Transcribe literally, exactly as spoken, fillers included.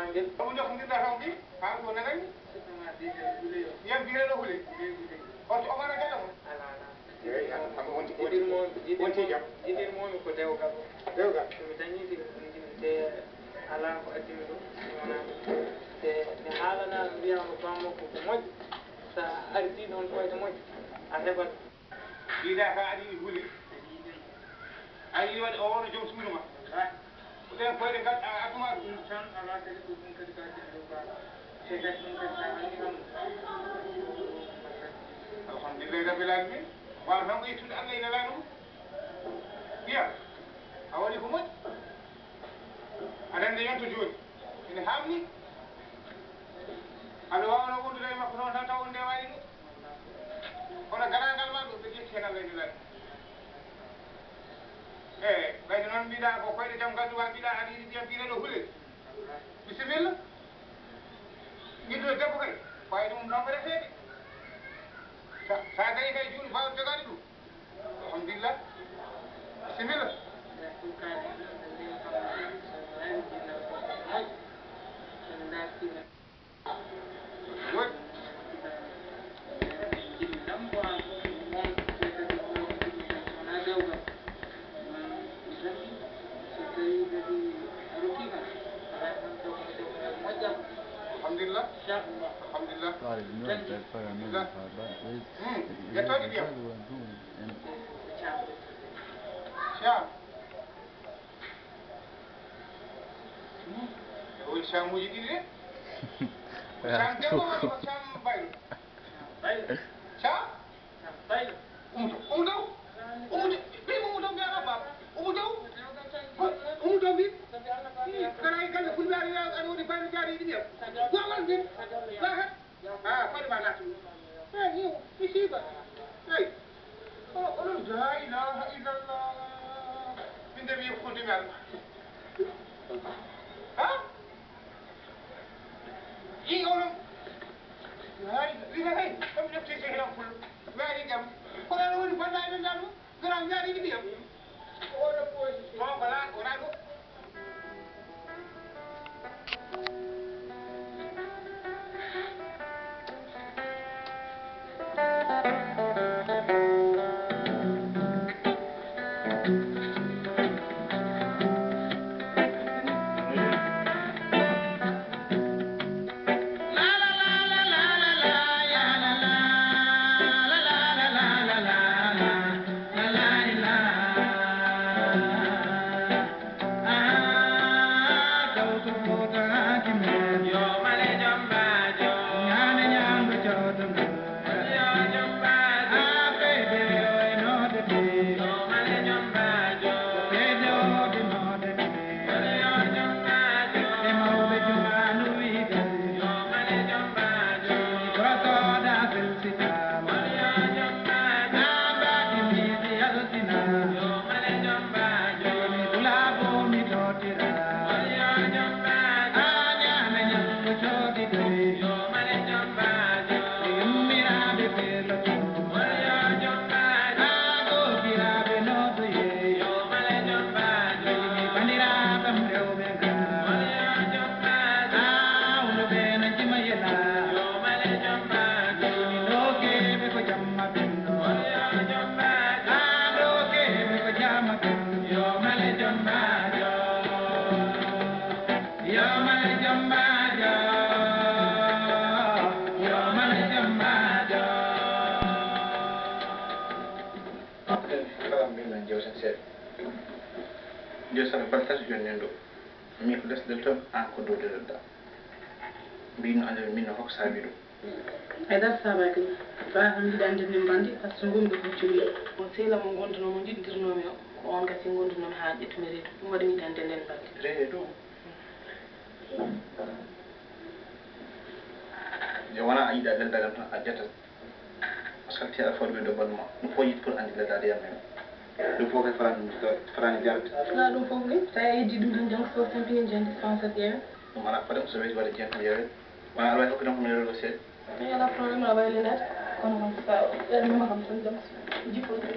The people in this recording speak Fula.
Ngel. Omo jokkondirɗa taw mbi, haa ko nanani? Ndiyam biyete ɗo hule. Horto Omar a gaɗa mo? Ala, ala. Eey, ala, kam wonti, wonti, wonti jam. Jiɗirmoomi ko dewgal. Dewgal? So mi dañii, te, te alaa ko addi mi ɗum, mi wonaa ɗum. Te mi haalana, mbiyama bammakko ko moƴƴo. So a artii ɗoon koyɗe moƴƴe, a heɓat. Yiɗaa ka aɗa yiɗi huli. A yiɗi waɗde o wona joom suudu ma. Ko ɗeen koyɗe ngal a addu ma ɗum. Ɗum tan alaa kadi ko ɗum kadi ka ɗum ɗo ka. Te kadi ɗum kadi ka waɗi kam. Alhamdulillahi rabbil alamin. Waaw, tan ko yettude Allah ina laaɗum. Mbiya, a waɗi ko moƴƴi. Aɗa anndi yonto jooni. Ene haamni. Aɗa waawno wondude e makko toon tan taw on ndewaani ɗum. Kono garaangal ma ɗo, ɓe ƴetti heen Allah ene laaɓi. E, ɓayde noon mbiɗa ko koyɗe jam ngaddu ma, mbiɗa aɗa yiɗi ndiyam biyete ɗo hule. Bisimilla. Ngilluɗo debbo kay, fayida mum tan ko refeede. Sa, sa dañi kay juuɗe mbaawɗe jogaade ɗum. Alhamdulillah. Bisimilla. Woy. Alhamdulillah. Alhamdulillah. Alhamdulillah. Hmm. Yettooje ndiyam. Cam. Hmm. E woni camuuji ɗiɗi de. Cam debbo woni ko cam baylo. Cam? Umuto, umuto, umuto, ɓe umuto mbiyaɗa baaba, umuto, umuto mbi, gara e galle fulɓe aɗa wiya aɗa woni baylo jaari yiɗi ndiyam, gowal ngel, gahat, a koɗe ma naatu, e ni, mi siiba, ey, o, onon, la ilaha illallah, min de mi yokkude mi Allah, ha? Ii, onon. Hay, ina hay, kam ƴefti sehil am pullo. Waɗi jam. Ko ɗon woni bannaaɓe ngal ɗum? Gara njaari ɗi mbiyam. Ko oɗo poosi. Bon, voilà, wona ɗo. Kala mbinno jewten seeɗa. Nde sara baltas jonnde ɗo. Min ko lesdel toon, aan ko dow dow ɗa. Mbinno annde min no hokko saabi ɗum. Ay dara saabaaki ɗum. Baa tan mbiɗa anndi min mbandi, par ce que ngonmi ɗo ko cuɓi. On sehil am mo ngonduno, mo njiɗdirnoomi o, ko on gasi ngondunomi haa ƴettumi reedu. Ɗum waɗi mi yiɗi annde nden mbandi. Reedu? Nde wonaa a yiɗa leldagal tan a ƴetta. A salti aɗa fawde ɓe dow balma. Ɗum fof yiɗi pour anndi leldaade yam heen. Ɗum fof kay falaani ɗum, falaani jarde. Alaa ɗum fof ni, tawi a yeddi ɗum tan janngo so tampini jannde dispensaire ƴeewen. Ɗum alaa problème, so weeti waɗde jeen tan yeewee. Wona aɗa waawi hokkude kam numéro o seeɗa? Eey, alaa problème, aɗa waawi lelnaade. Kono kam so a ɓernima kam tan jam jippoto.